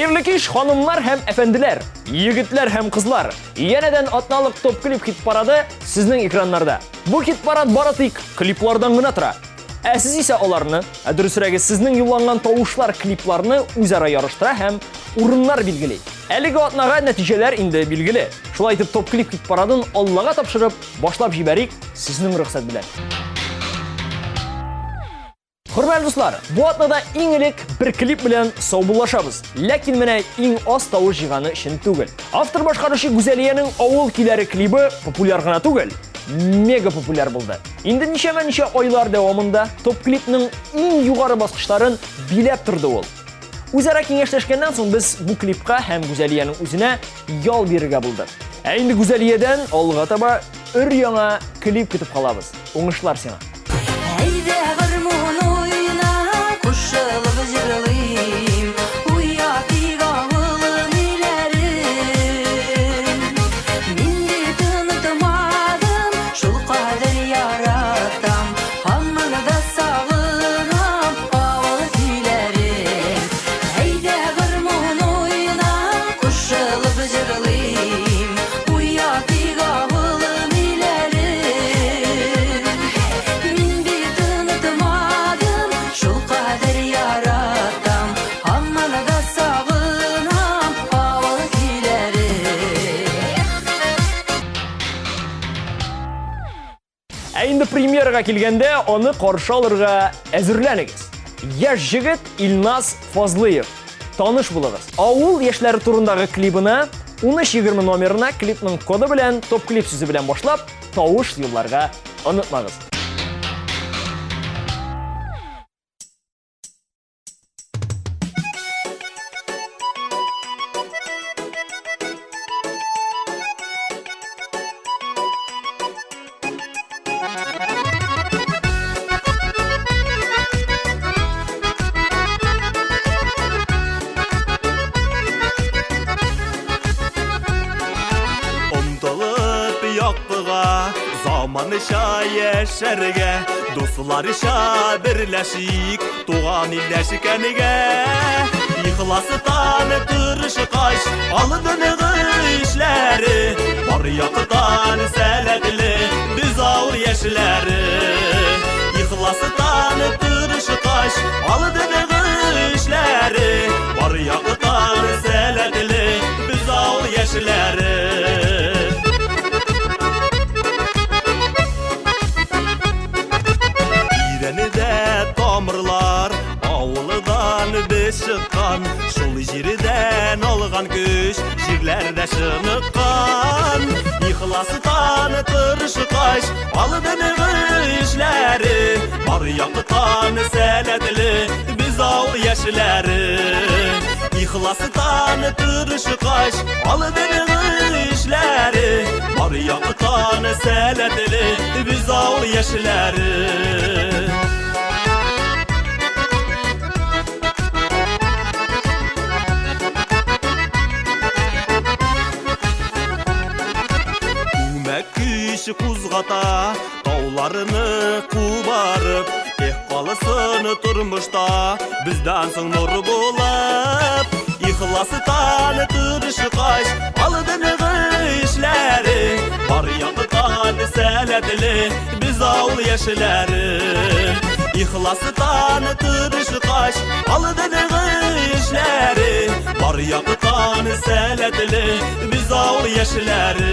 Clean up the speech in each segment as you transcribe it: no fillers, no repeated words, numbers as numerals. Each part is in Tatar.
Хәерле кич, ханымнар һәм әфәнделәр, егетләр һәм кызлар. Янәдән атналык топ-клип хит-парады сезнең экраннарда. Бу хит-парад бары тик клиплардан гына тора. Ә сез исә аларны, ә дөресрәге сезнең юлланган тавышлар клипларны үзара ярыштыра һәм урыннар билгели. Әлеге атнага нәтиҗәләр инде билгеле. Шулай итеп топ-клип хит-парадын Аллага тапшырып, башлап җибәрик, сезнең рөхсәт белән. Хөрмәтле дуслар, бу атнада иң элек бер клип белән саубуллашабыз. Ләкин менә иң аз тавыш җыйганы өчен түгел. Автор башкаручы Гүзәлиянең Авыл көйләре клибы популяр гына түгел, мега популяр булды. Инде ничәмә-ничә айлар дәвамында топ-клипның иң югары баскычларын биләп торды ул. Үзара киңәшләшкәннән соң без бу клипка һәм Гүзәлиянең үзенә ял бирергә булдык. Ә инде Гүзәлиядән алга таба өр-яңа клип көтеп калабыз. Уңышлар сиңа! Әйдә гармун уйна, кушылып җырлыйм, Уятыйк авылым өйләрен. Мин бит онытмадым, шулкадәр яратам, Һаман да сагынам авыл көйләрен. Әйдә гармун уйна, кушылып җырлыйм, Уятыйк авылым өйләрен. Мин бит онытмадым, шулкадәр яратам, Һаман да сагынам авыл көйләрен. Ә инде премьерага килгәндә, аны каршы алырга әзерләнегез. Яшь җегет Илназ Фазлыев. Таныш булыгыз. Авыл яшьләре турындагы клибына 1320 номерына клипның коды белән топ-клип сүзе белән башлап, тавыш юлларга онытмагыз. Омтылып яктыга, заманча яшәргә, дусларча берләшик, туган илдә шикәнегә. Ихластан тырышкач, алдынгы эшләре, бар яктан сәләтле без авыл яшьләре. Ихластан тырышкач, алдынгы эшләре, бар яктан сәләтле без авыл яшьләре. Ирәнедә тамырлар, авылыдан без чыккан, шул җирдән алган көч, җирләрдә чыныккан. Ихластан тырышкач, алдынгы эшләре, бар яктан сәләтле без авыл яшьләре. Ихластан тырышкач, алдынгы эшләре, бар яктан сәләтле без авыл яшьләре. Күмәк көч кузгата, тауларны кубарып, Эх, калсын тормышта бездән соң нур булып. Ихластан тырышкач, алдынгы эшләре, бар яктан сәләтле без авыл яшьләре. Ихластан тырышкач, алдынгы эшләре, бар яктан сәләтле без авыл яшьләре.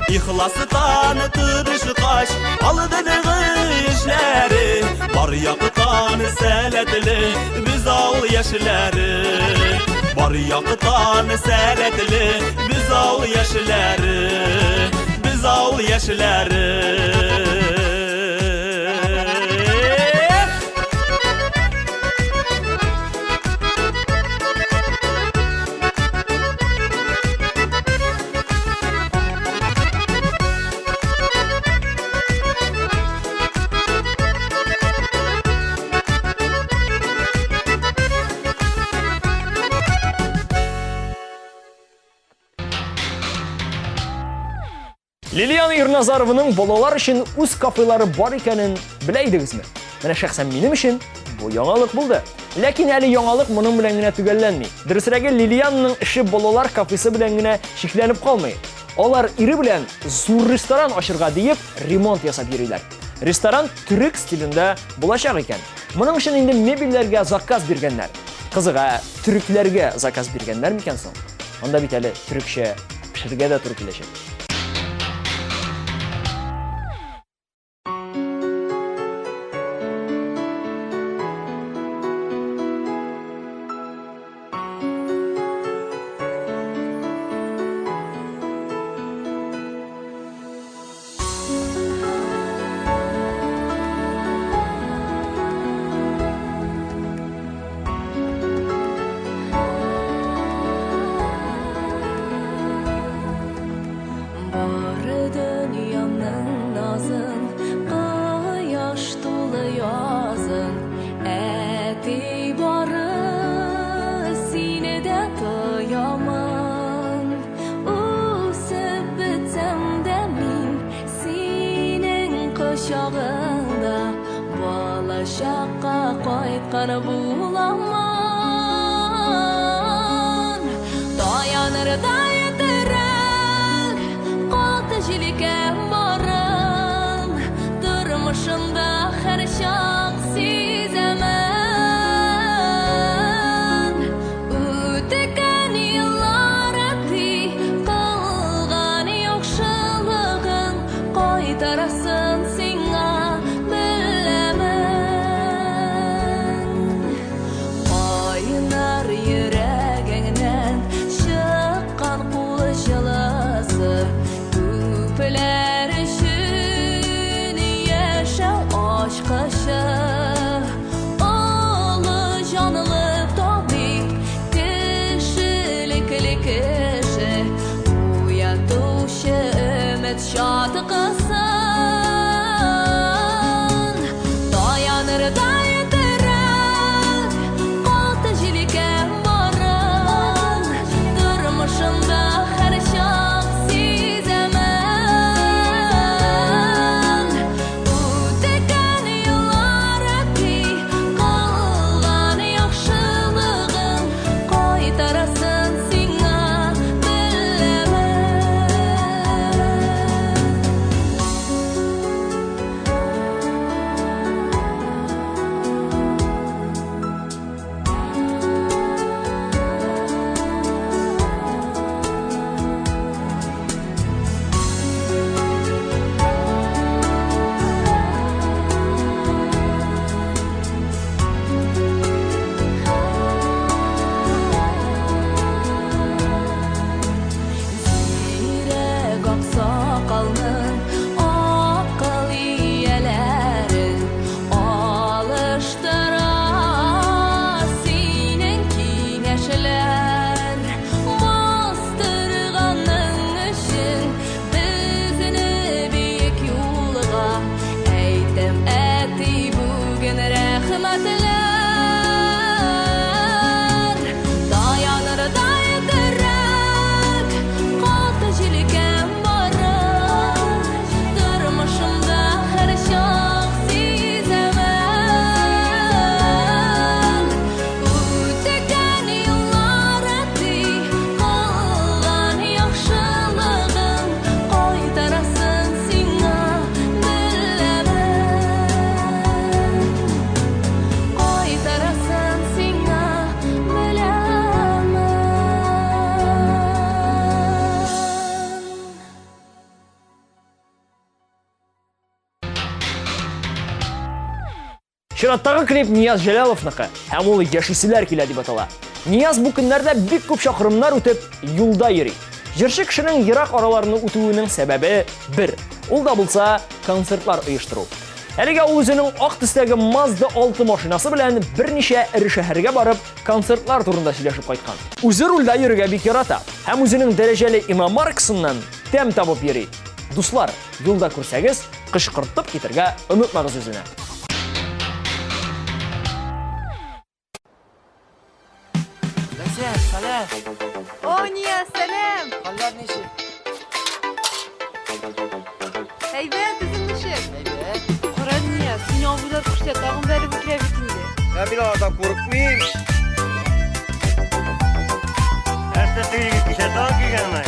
Ихластан тырышкач, алдынгы эшләре, бар яктан сәләтле без авыл яшьләре. Бар яктан сәләтле без авыл яшьләре. Без авыл яшьләре. Лилиана Ирназарованың балалар өчен үз кафелары бар икәнен белә идегезме? Менә шәхсән минем өчен бу яңалык булды. Ләкин әле яңалык моның белән генә төгәлләнми. Дөресрәге, Лилиананың эше балалар кафесы белән генә чикләнеп калмый. Алар ире белән зур ресторан ачырга диеп ремонт ясап йөриләр. Ресторан төрек стилендә булачак икән. Моның өчен инде мебельләргә заказ биргәннәр. Кызык, ә төрекләргә заказ биргәннәр микән соң? Анда бит әле төрекчә пешерергә дә туры киләчәк. Бары дөньямның назын, кояш тулы язын, әти бары сине дә тоямын. Үсеп бетсәм дә мин синең кочагыңда балачакка кайткан буламын. Таянырдай терәк, каты җилкәм барын, тормышымда һәрчак сизәмен. Үткән еллар әти, кылган яхшылыгың кайтарасын сиңа беләмен. Кайнар йөрәгеңнән чыккан кул җылысы күпләр өчен яшәү ачкычы. Олы җанлы табиб, кешелекле кеше, уятучы өмет чаткысын. Таянырдай терәк, каты җилкәм барын, тормышымда һәрчак сизәмен. Үткән еллар әти, кылган яхшылыгың кайтарасын сиңа беләмен. Зирәк аксакалның акыл ияләрен алыштыра синең киңәшләр. Бастырганың өчен безне бөек юлга әйтәм, әти, бүген рәхмәтләр. Таянырдай терәк, каты җилкәм барын, тормышымда һәрчак сизәмен. Үткән еллар әти, кылган яхшылыгың кайтарасын сиңа беләмен. Кайтарасын сиңа беләмен. Чираттагы клип Нияз Җәләловныкы һәм ул Яшиселәр килә дип атала. Нияз бу көннәрдә бик күп чакрымнар үтеп юлда йөри. Җырчы кешенең ерак араларны үтүенең сәбәбе бер. Ул да булса концертлар оештыру. Әлегә ул үзенең ак төстәге Mazda 6 машинасы белән берничә эре шәһәргә барып концертлар турында сөйләшеп кайткан. Үзе рульдә йөрергә бик ярата һәм үзенең дәрәҗәле иномаркасыннан тәм табып йөри. Дуслар, юлда күрсәгез, кычкыртып китергә онытмагыз үзенә. Ләйсән, сәлам. О, Нияз, сәлам! Хәлләр ничек? Әйбәт, үзең ничек? Әйбәт. Кара, Нияз, сине абыйлар күрсә, тагын бәреп үтерә бит инде. Ә мин алардан курыкмыйм. Нәрсә теге егет кичә тагын килгән ай?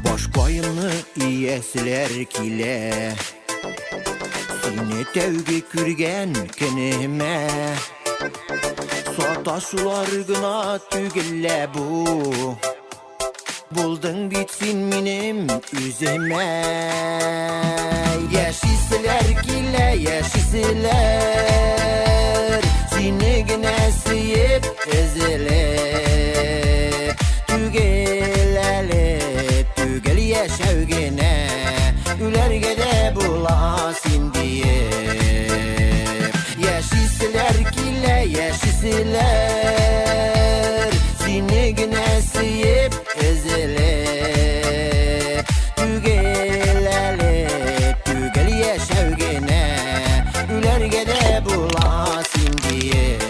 Башкаемны ияселәр килә. Сине тәүге күргән көнемә. Саташулар гына түгел лә бу. Булдың бит син минем үземә. Яшиселәр килә, яшиселәр. Сине генә сөеп өзелеп. Түгел әле, түгел яшәү генә. Үләргә дә була син диеп. Яшиселәр килә, яшиселәр. Сине генә сөеп өзелеп. Түгел әле, түгел яшәү генә. Үләргә дә була син диеп.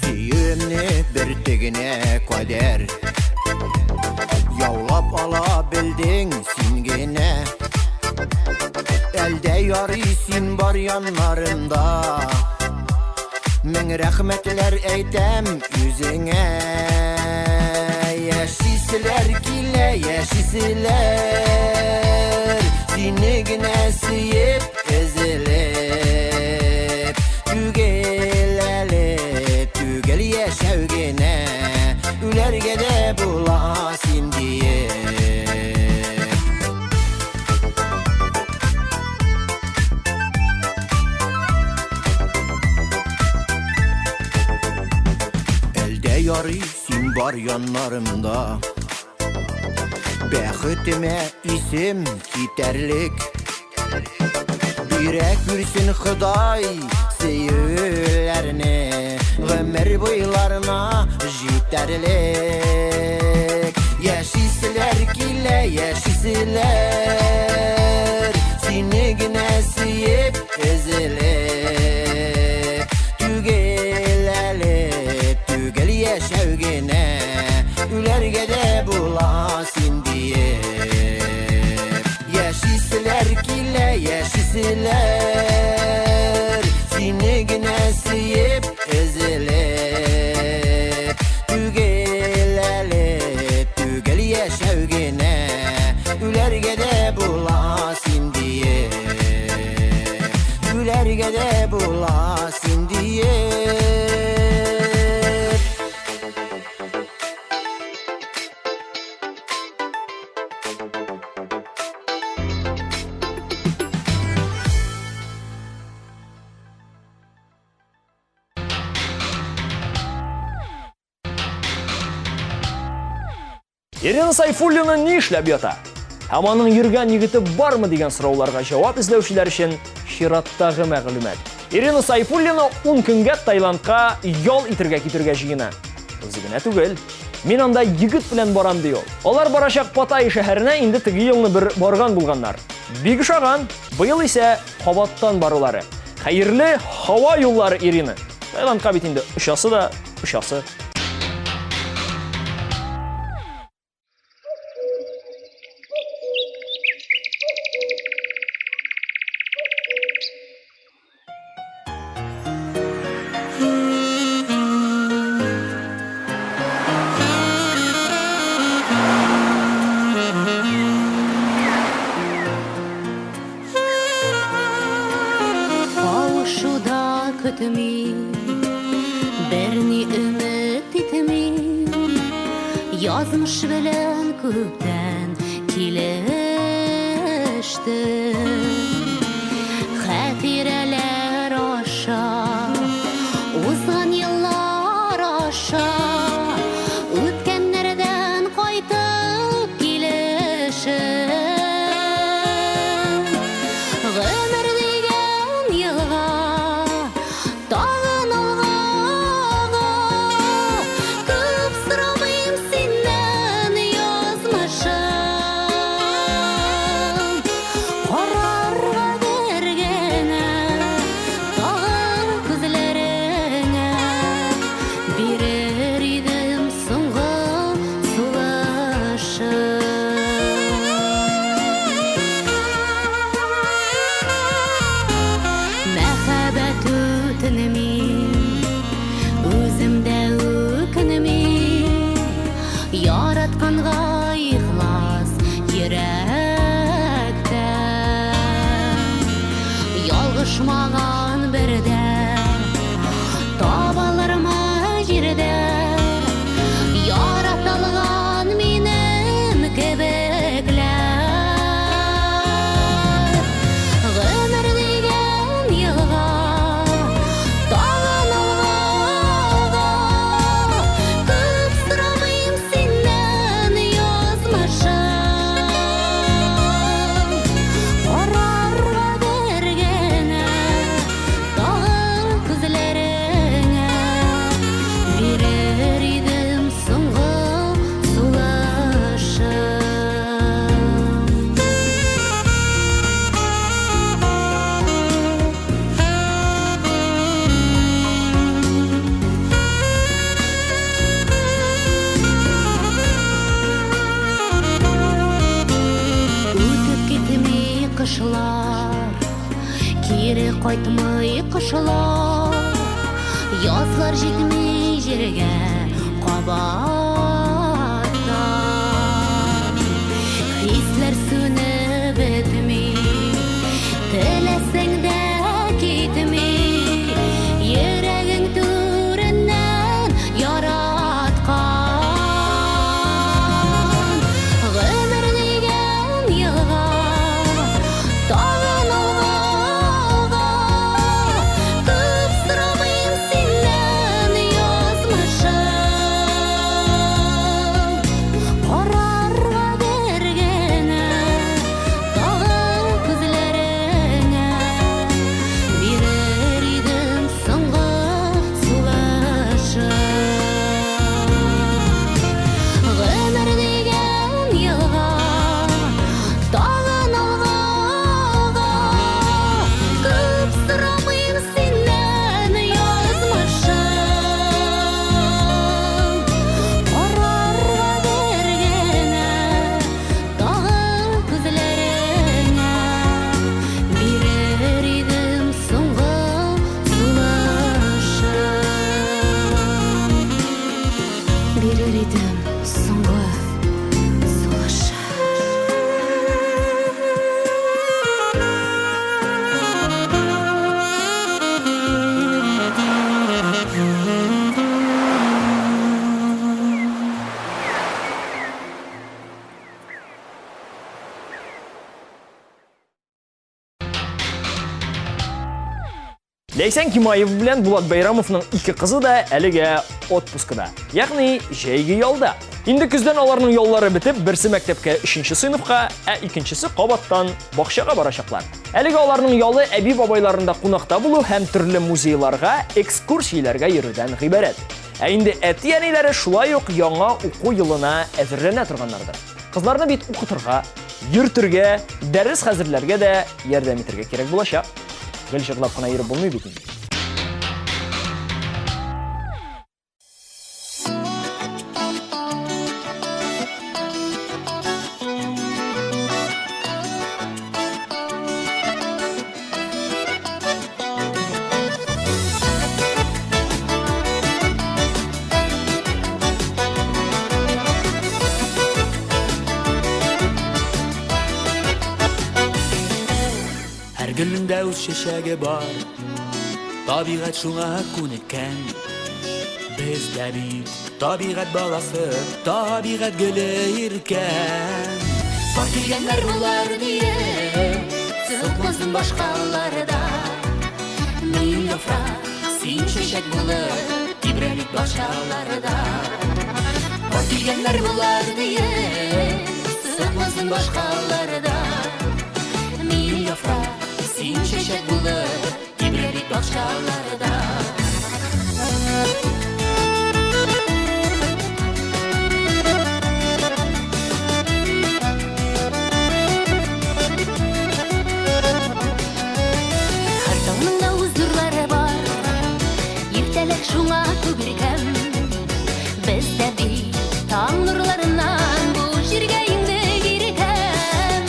Сөюемне бөртегенә кадәр Яулап ала белдең син генә. Әлдә ярый син бар яннарымда. Мең рәхмәтләр әйтәм үзеңә. Яшиселәр килә, яшиселәр. Сине генә сөеп өзелеп. Түгел әле, түгел яшәү генә. Үләргә дә була син диеп. Әлдә ярый син бар яннарымда. Бәхетемә исем китәрлек. Бирә күрсен Ходай сөюләрне, гомер буйларына җитәрлек. Яшиселәр килә, яшиселәр. Сине генә сөеп өзелеп. Түгел әле, түгел яшәү генә. Үләргә дә була син диеп. Яшиселәр килә, яшиселәр. Сине генә сөеп өзелеп. Түгел әле, түгел яшәү генә. Үләргә дә була син диеп. Үләргә дә була син диеп. Ирина Сайфуллина ни эшләп ята? Һәм аның йөргән егете бармы дигән сорауларга җавап эзләүчеләр өчен чираттагы мәгълүмат. Ирина Сайфуллина 10 көнгә Таиландка ял итергә китергә җыена. Үзе генә түгел. Мин анда егет белән барам ди ул. Алар барачак Паттайя шәһәренә инде теге елны бер барган булганнар. Бик ошаган. Быел исә кабаттан барулары. Хәерле һава юллары, Ирина. Таиландка бит инде очасы да очасы. Кавышу да көтмим, берни өмет итмим. Язмыш белән күптән килештем. Хатирәләр аша, узган еллар аша, үткәннәрдән кайтып килешем. Гомер дигән елга тагын алга ага. Күп сорамыйм синнән, язмышым. җанга ихлас йөрәктә. Ялгышмаган бердә табылырмы җирдә яратылган минем кебекләр. Гомер дигән елга тагын алга күп сорамыйм синнән, язмышым. Карарга бер генә тагын күзләреңә бирер идем соңгы сулышым. Үтеп китми кышлар, кире кайтмый кошлар, язлар җитми җиргә кабаттан. Хисләр сүнеп бетми, теләсәң дә китми, йөрәгең түреннән яраткан. Гомер дигән елга тагын алга күп сорамыйм синнән, язмышым. Карарга бер генә тагын күзләреңә бирер идем соңгы сулышым. Гомер дигән елга тагын алга күп сорамыйм синнән, язмышым. Карарга бер генә тагын күзләреңә бирер идем соңгы сулышым. Бирер идем соңгы сулышым. Ләйсән Кимаев белән Булат Бәйрамовның ике кызы да әлегә отпускада, ягъни җәйге ялда. Инде көздән аларның яллары бетеп, берсе мәктәпкә 3 сыйныфка, ә икенчесе кабаттан бакчага барачаклар. Әлегә аларның ялы әби-бабайларында кунакта булу һәм төрле музейларга экскурсияләргә йөрүдән гыйбарәт. Ә инде әти-әниләре шулай ук яңа уку елына әзерләнә торганнардыр. Кызларны бит укытырга, йөртергә, дәрес хәзерләргә дә ярдәм итәргә кирәк булачак. Гел җырлап кына йөреп булмый бит инде. Һәр гөлнең дә үз чәчәге бар, табигать шуңа күнеккән. Без дә бит табигать баласы, табигать гөле иркән. Пар килгәннәр булар диеп, сукмасын башкаларда. Мин яфрак, син чәчәк булып, тибрәлик бакчаларда. Пар килгәннәр булар диеп, сукмасын башкаларда. Мин яфрак, син чәчәк булып, тибрәлик бакчаларда. Һәр тауның да үз нурлары бар, иртәләр шуңа күп. Без дә бит таң нурларыннан бу җиргә иңдек иркәм.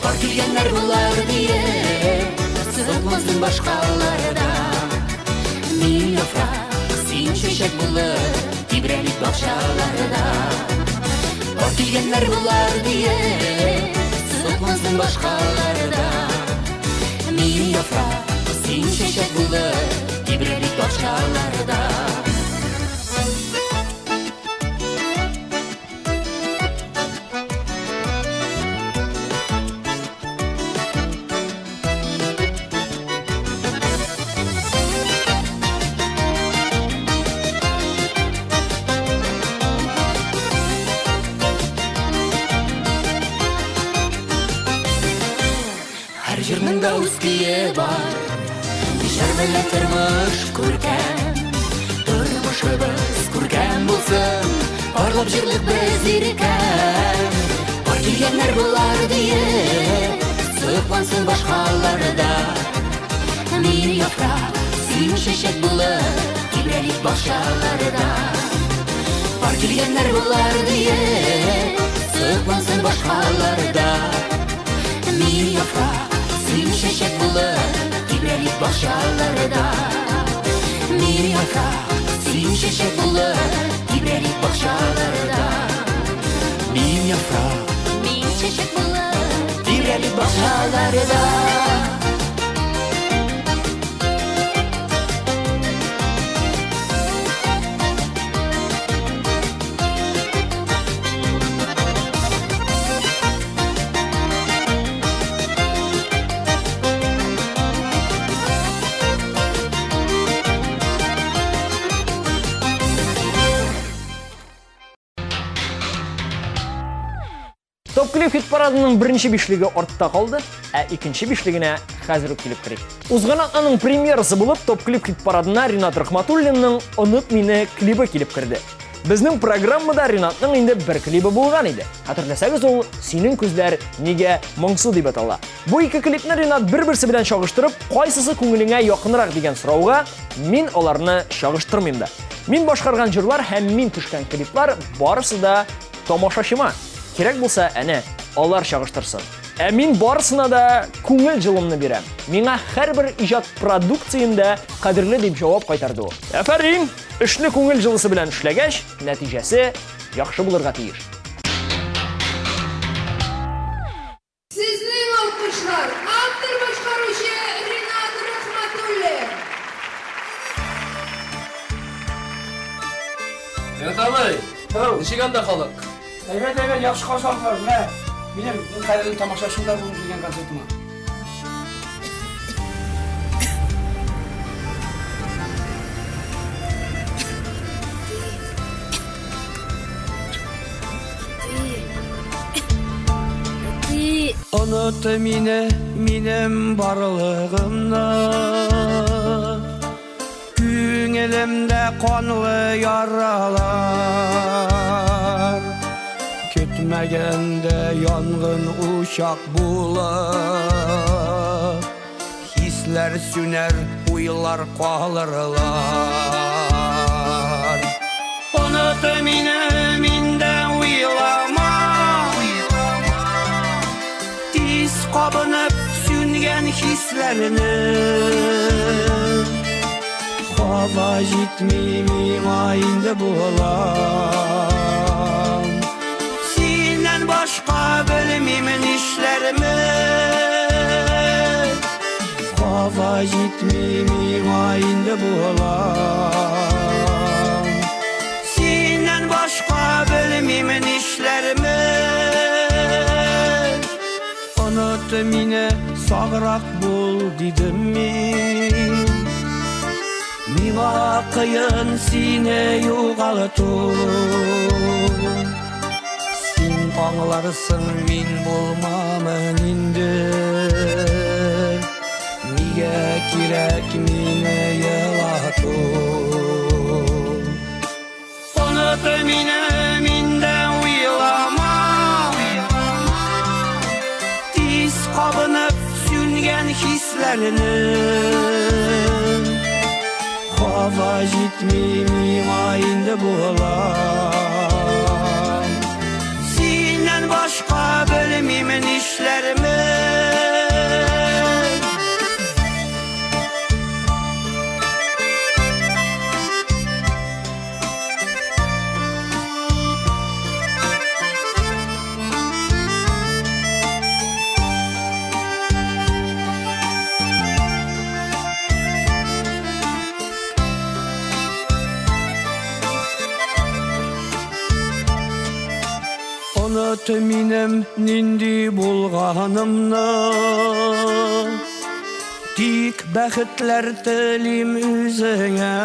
Пар килгәннәр булар диеп, сыкмасын башкаларда. Мин яфрак, син чәчәк булып, тибрәлик бакчаларда. Бар килгәннәр болар диеп, соклансын башкалар да. Мин яфрак, син чәчәк булып, тибрәлик бакчаларда. Һәр җырның да үз көе бар. Җыр белән тормыш күркәм. Тормышыбыз күркәм булсын. Парлап җырлык без иркәм. Пар килгәннәр болар диеп, соклансын башкалар да. Мин яфрак, син чәчәк булып, тибрәлик бакчаларда. Пар килгәннәр болар диеп, соклансын башкалар да. Мин яфрак, син чәчәк булып, тибрәлик бакчаларда. Мин яфрак, син чәчәк булып, тибрәлик бакчаларда. Мин яфрак, Мин чәчәк булып, тибрәлик бакчаларда. Топ клип хит парадының беренче бишлеге артта калды, ә икенче бишлегенә хәзер үк килеп керик. Узган атнаның премьерасы булып Топ клип хит парадына Ринат Рахматуллинның Оныт мине клибы килеп керде. Безнең программада Ринатның инде бер клибы булган иде. Хәтерләсәгез, ул Синең күзләр нигә моңсу дип атала. Бу ике клипны Ринат бер-берсе белән чагыштырып, кайсысы күңелеңә якынрак дигән сорауга мин аларны чагыштырмыйм да. Мин башкарган җырлар һәм мин төшкән клиплар барысы да тамашачыма. Кирәк булса, әнә, алар чагыштырсын. Ә мин барысына да күңел җылымны бирәм. Миңа һәрбер иҗат продукциям дә кадерле дип җавап кайтарды ул. Афәрин! Эшне күңел җылысы белән эшләгәч, нәтиҗәсе яхшы булырга тиеш. Сезнең алкышлар, автор-башкаручы Ринат Рахматуллин. Ринат абый, ничек анда халык? Әйбәт, әйбәт, яхшы каршы алдылар. Менә минем иң кадерле тамашачым да бүген килгән концертыма. Оныт мине, минем барлыгымны. Күңелемдә канлы яралар. Көтмәгәндә янгын учак булып, Хисләр сүнәр, уйлар калырлар. Оныт мине, миндә уйлама. Тиз кабынып сүнгән хисләрне. Һава җитми миңа инде булам. Синнән башка белмим нишләрмен. Һава җитми миңа инде булам. Синнән башка белмим нишләрмен. Оныт мине, саграк бул, дидем мин. Миңа кыен сине югалту. Син аңларсың, мин булмамын инде. Нигә кирәк мине елату? Оныт мине, миндә уйлама. Тиз кабынып сүнгән хисләрне. Һава җитми миңа инде булам. Синнән башка белмим нишләрмен. Оныт минем нинди булганымны. Тик бәхетләр телим үзеңә.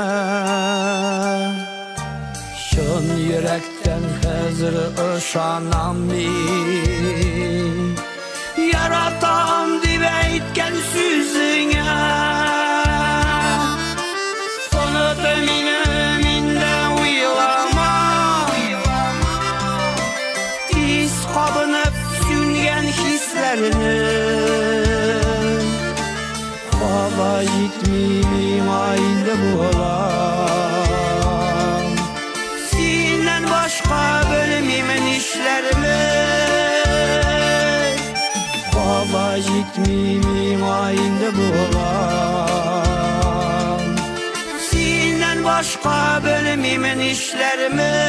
Чын йөрәктән хәзер ышанам мин. Яратам дип әйткән сүзеңә. Оныт мине, миндә уйлама. Тиз кабынып сүнгән хисләрне. Һава җитми миңа инде булам. Синнән башка белмим нишләрмен. Һава җитми миңа инде булам. Синнән башка белмим нишләрмен.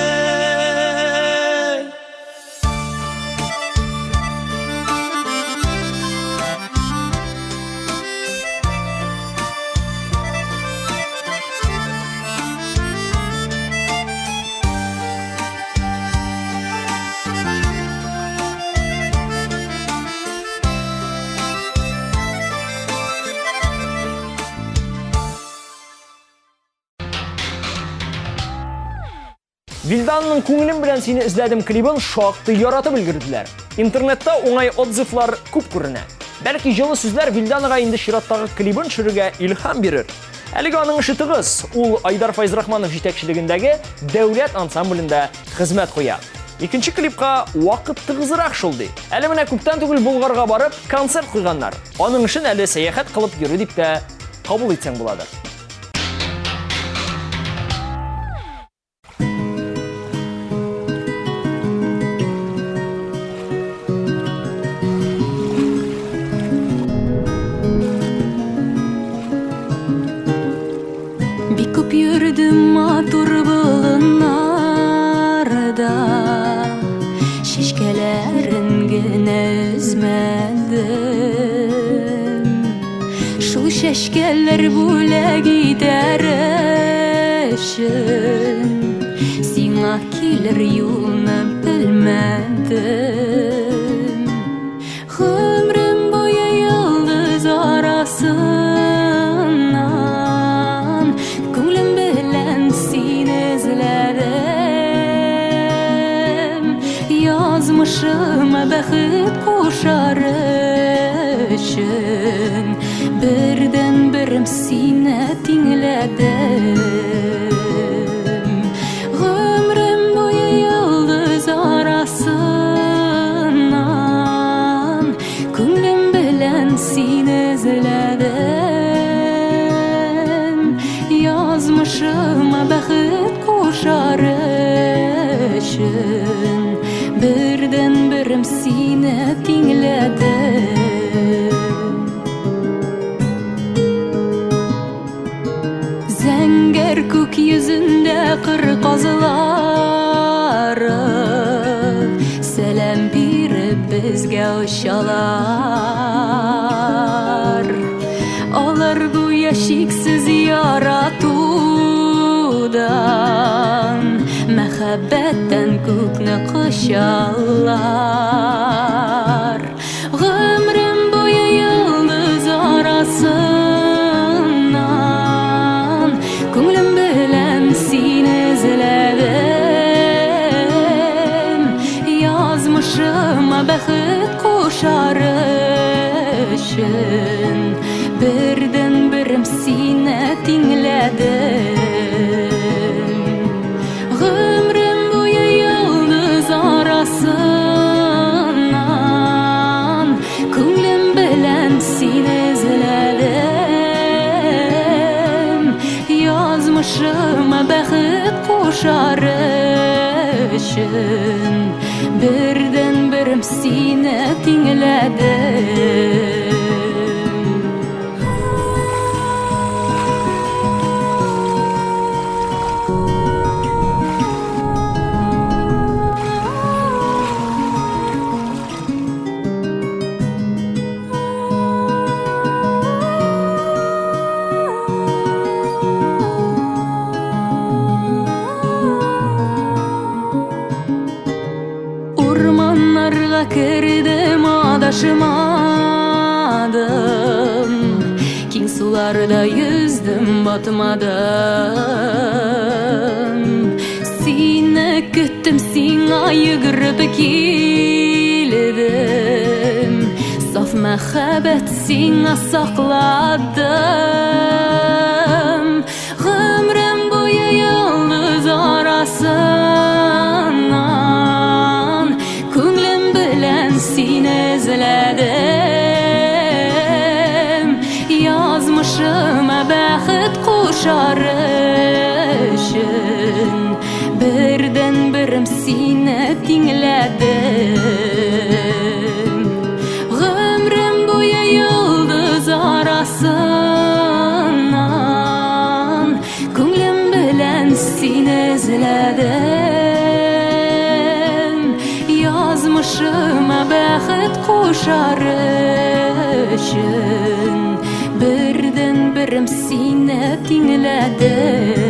Вилданның Күңелем белән сине эзләдем клибын шактый яратып өлгерделәр. Интернетта уңай отзывлар күп күренә. Бәлки җылы сүзләр Вилданага инде чираттагы клибын төшерергә илһам бирер. Әлегә аның эше тыгыз. Ул Айдар Файзрахманов җитәкчелегендәге дәүләт ансамблендә хезмәт куя. Икенче клипка вакыт тыгызрак шул ди. Әле менә күптән түгел Болгарга барып концерт куйганнар. Аның эшен әле сәяхәт кылып йөрү дип тә кабул итсәң буладыр. Бик күп йөрдем матур болыннарда, Чәчкәләрен генә өзмәдем. Шул чәчкәләр бүләк итәр өчен Сиңа килер юлны белмәдем. Гомрем буе йолдыз арасыннан Күңлем белән сине эзләдем. Язмышыма бәхет кушар өчен Бердәнберем сине тиңләдем. Гомрем буе йолдыз арасыннан Күңлем белән сине эзләдем. Язмышыма бәхет кушар өчен Бердәнберем сине тиңләдем. Зәңгәр күк йөзендә кыр казлары Сәлам биреп безгә очалар. Алар гүя чиксез яратудан, Мәхәббәттән күкне кочалар. Гомрем буе йолдыз арасыннан Күңлем белән сине эзләдем. Язмышыма бәхет кушар өчен Бердәнберем сине тиңләдем. Гомрем буе йолдыз арасыннан Күңлем белән сине эзләдем. Язмышыма бәхет кушар өчен Бердәнберем сине тиңләдем. Урман Адашмадым. Киң суларда йөздем, батмадым. Сине көттем, сиңа йөгереп килдем. Саф мәхәббәт сиңа сакладым. Гомрем буе йолдыз арасыннан Күңлем белән сине эзләдем. Язмышыма бәхет кушар өчен Бердәнберем сине тиңләдем. Гомрем буе йолдыз арасыннан Күңлем белән сине эзләдем. Язмышыма бәхет кушар өчен Бердәнберем сине тиңләдем.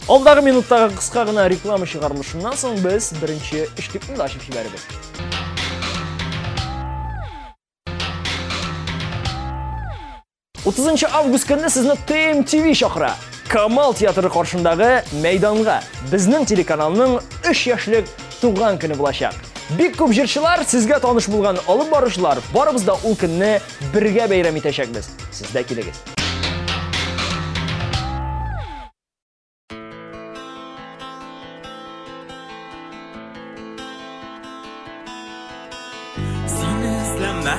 Алдагы минуттагы кыска гына реклама чыгарылышыннан соң без беренче өчлекне дә ачып җибәрәбез. 30 август көнне сезне ТМТВ чакыра. Камал театры каршындагы мәйданга безнең телеканалның 3 яшьлек туган көне булачак. Бик күп җырчылар, сезгә таныш булган алып баручылар, барыбыз да ул көнне бергә бәйрәм итәчәкбез. Сез дә килегез. Син эзләмә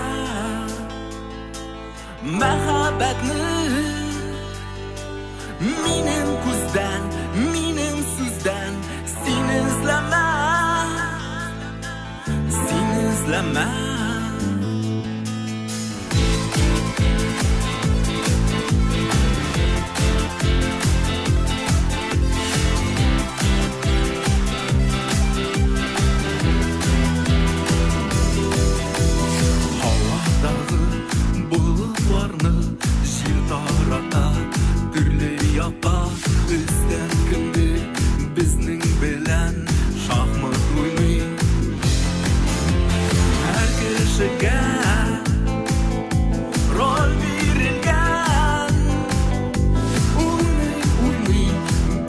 мәхәббәтне Минем күздән, минем сүздән Син эзләмә Син эзләмә Һавадагы болытларны җил тарата төрле якка. Өстән кемдер безнең белән шахмат уйный. Һәр кешегә роль бирелгән. Уйный, уйный,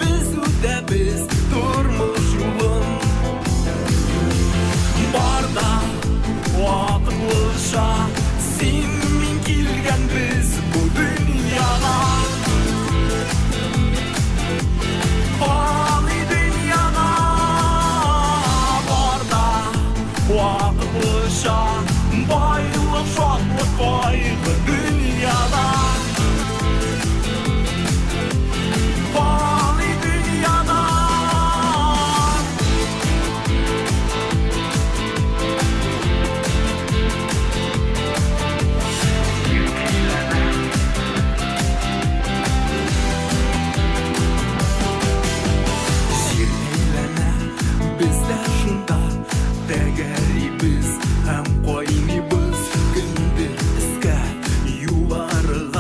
без үтәбез тормыш юлын. Бар да вакытлыча, син мин килгәнбез бу дөньяга. Фани дөньяга бар да вакытлыча, байлык, шатлык, кайгы дөньяда. Фани дөньяда. Җир әйләнә, без дә шунда тәгәрибез һәм кайныйбыз. Кемдер өскә, югарыга.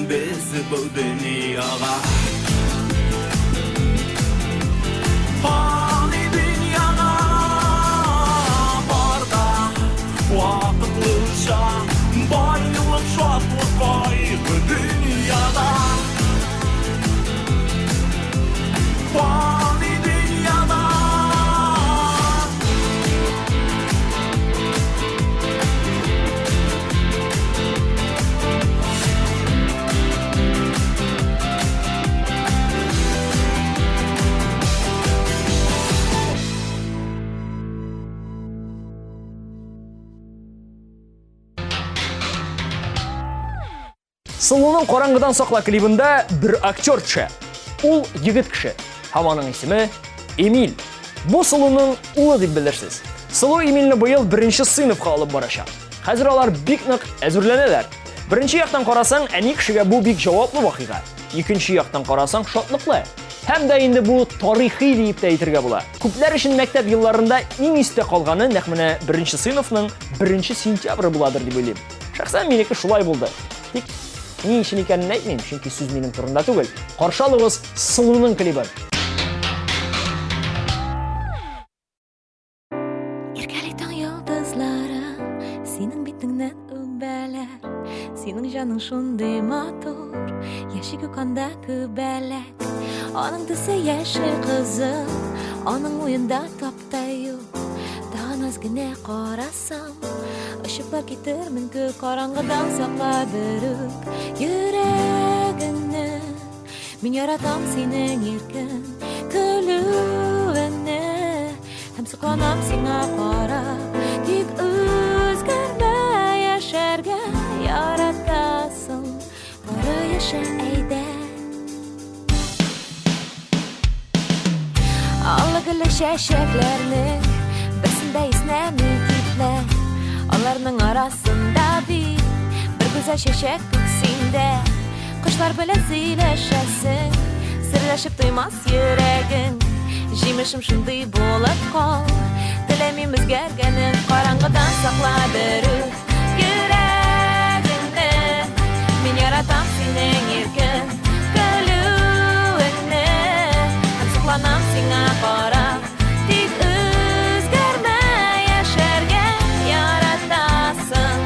Килгән без бу дөньяга. Фани дөньяга бар да вакытлыча, байлык, шатлык, кайгы дөньяда. Фани дөньяда. Сылуның Караңгыдан сакла клибында бер актер төшә. Ул егет кеше һәм аның исеме Эмиль. Бу Сылуның улы дип белерсез. Сылу Эмильне быел беренче сыйныфка алып барачак. Хәзер алар бик нык әзерләнәләр. Беренче яктан карасаң, әни кешегә бу бик җаваплы вакыйга. Икенче яктан карасаң, шатлыклы. Һәм дә инде бу тарихи диеп тә әйтергә була. Күпләр өчен мәктәп елларында иң истә калганы нәкъ менә беренче сыйныфның беренче сентябре буладыр дип уйлыйм. Шәхсән минеке шулай булды. Тик ни өчен икәнен әйтмим, чөнки сүз минем турында түгел. Каршы алыгыз Сылуның клибын. Иркәли таң йолдызлары синең битеңнән үбәләр. Синең җаның шундый матур, яши күк анда күбәләк. Аның төсе яшел кызыл, аның уенда тапта юк. Тагын аз генә карасам, очыплар китермен күк, караңгыдан сакла берүк йөрәгеңне. Мин яратам синең иркен көлүеңне һәм сокланам сиңа карап. Тик үзгәрмә, яшәргә яратасың, бары яшә әйдә. Аллы-гөлле чәчәкләрнең берсен дә иснәми китмә. Аларның арасында бит бер гүзәл чәчәк күк синдә. Кошлар белән сөйләшәсең, серләшеп туймас йөрәгең. Җимешем шундый булып кал, теләмим үзгәргәнен, караңгыдан сакла берүк йөрәгеңне. Мин яратам синең иркен көлүеңне һәм сокланам сиңа карап. Тик үзгәрмә, яшәргә яратасың,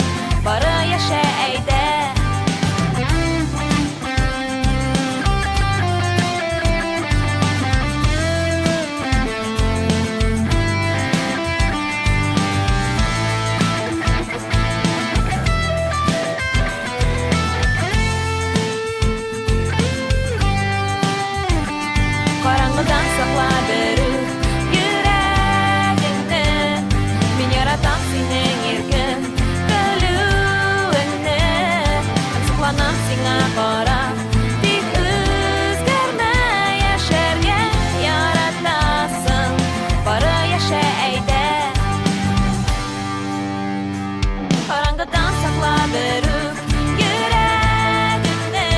бары яшә әйдә. Караңгыдан сакла берүк йөрәгеңне. Мин яратам синең иркен көлүеңне һәм сокланам сиңа карап. Тик үзгәрмә, яшәргә яратасың, бары яшә әйдә. Караңгыдан сакла берүк йөрәгеңне.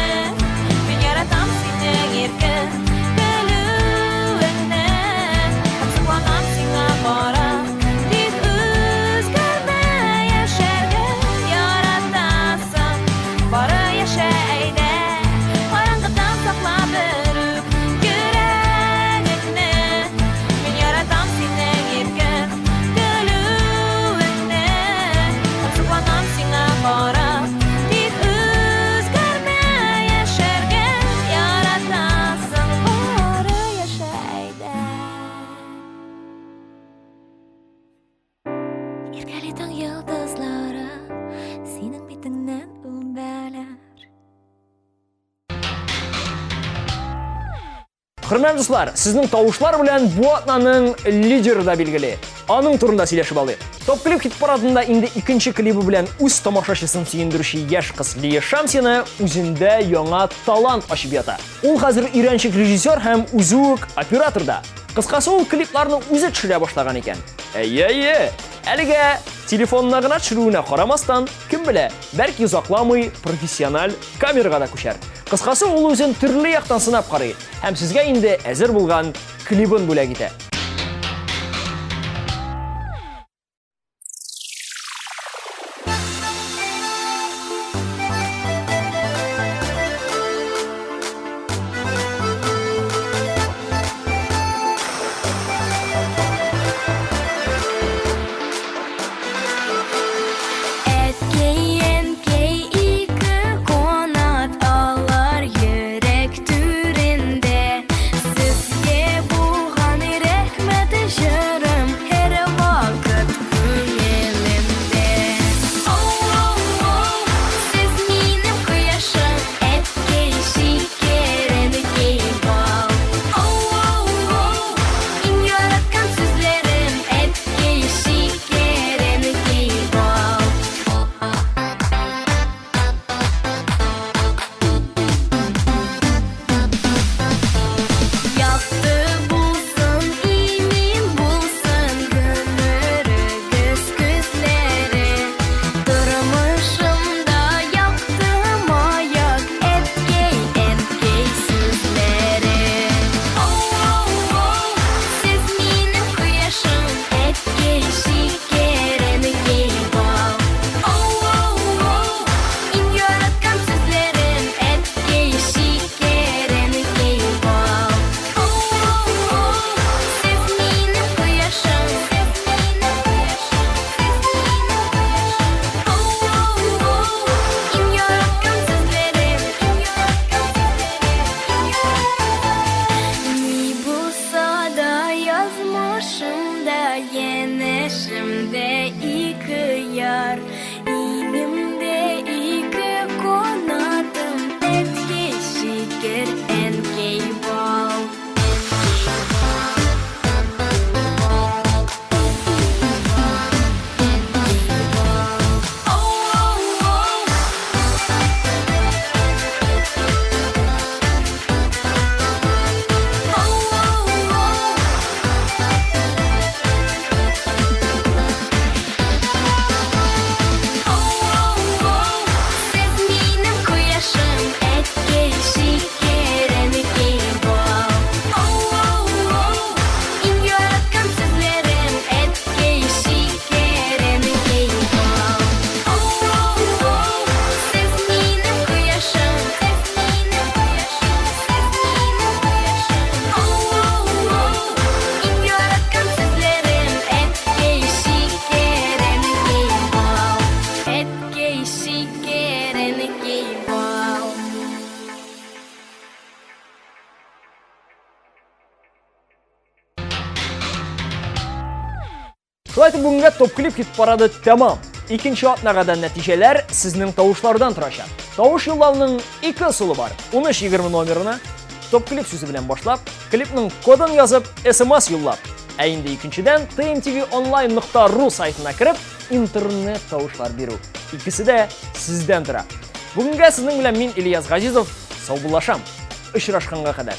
Мин яратам синең иркен көлүеңне һәм сокланам сиңа карап. Тик үзгәрмә, яшәргә яратасың, бары яшә әйдә. Караңгыдан сакла берүк йөрәгеңне. Мин яратам синең иркен көлүеңне һәм сокланам сиңа карап. Тик үзгәрмә, яшәргә яратасың, бары яшә әйдә. Иркәли таң йолдызлары синең битеңнән үбәләр. Хөрмәтле дуслар, сезнең тавышлар белән бу атнаның лидеры да билгеле. Аның турында сөйләшеп алыйк. Топ клип хит парадында инде икенче клибы белән үз тамашачысын сөендерүче яшь кыз Лия Шамсина үзендә яңа талант ачып ята. Ул хәзер өйрәнчек режиссер һәм үзе үк оператор да. Кыскасы, ул клипларны үзе төшерә башлаган икән. Әйе, әйе. Әлегә телефонына гына төшерүенә карамастан, кем белә, бәлки озакламый профессиональ камерага да күчәр. Кыскасы, ул үзен төрле яктан сынап карый һәм сезгә инде әзер булган клибын бүләк итә. Янәшемдә ике яр, Иңемдә ике канатым, Әткәй шикәр, әнкәй бал. Сез минем кояшым, әткәй, шикәр, әнкәй, бал. Иң яраткан сүзләрем, әткәй, шикәр, әнкәй, бал. Сез минем кояшым, сез минем кояшым, сез минем кояшым. Иң яраткан сүзләрем, әткәй, шикәр, әнкәй, бал. Әткәй, шикәр, әнкәй, бал. Шулай итеп бүгенгә топ-клип хит парады тәмам. Икенче атнага да нәтиҗәләр сезнең тавышлардан торачак. Тавыш юллауның ике ысулы бар. 1320 номерына топ-клип сүзе белән башлап, клипның кодын язып, SMS юллап. Ә инде икенчедән tmtvonline.ru сайтына кереп, интернет тавышлар бирү. Икесе дә сездән тора. Бүгенгә сезнең белән мин Ильяс Газизов саубуллашам. Очрашканга кадәр.